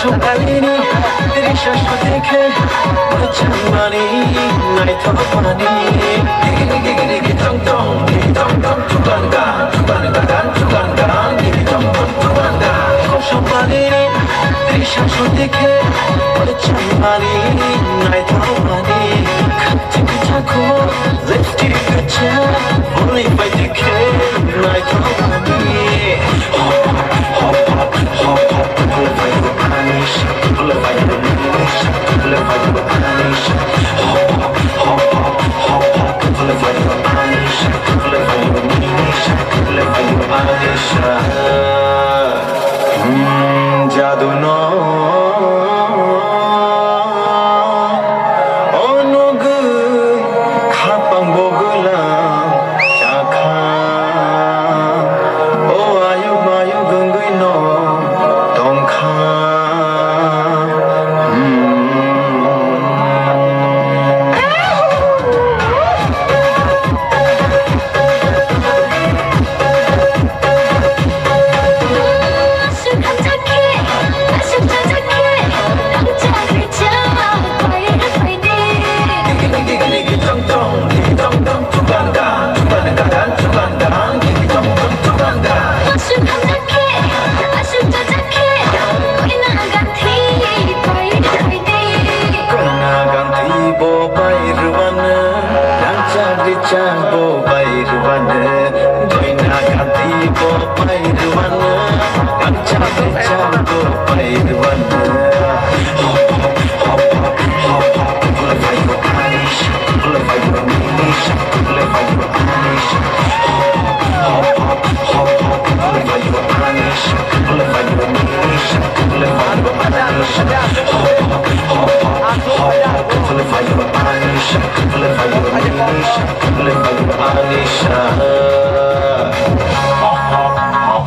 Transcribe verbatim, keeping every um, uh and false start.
Sombalini, risa sotike, bachanmani, naithok mani. Digi digi digi digi tong tong, digi tong tong, chuganda, chuganda, dan chuganda, digi tong tong, chuganda. Sombalini, risa sotike, bachanmani, naithok mani. Khakchang khakchang, lipstick kwchak, boli bai dikhe, naithok mani. Jadu no onugwi khapang bogwla chakha, o ayuk mayuk wngwi no tongkha. Bo bai rwano, rangchak richak bo bai rwano, doina gati bo bai rwano, rangchak richak bo bai rwano. Hop hop hop hop hop hop, bula bayo anisha, bula bayo minisha, bula bayo anisha. Hop hop hop hop hop, bula bayo anisha, bula bayo minisha, bula bayo anisha. Hop hop hop hop, bula bayo anisha, bula bayo minisha, bula bayo anisha.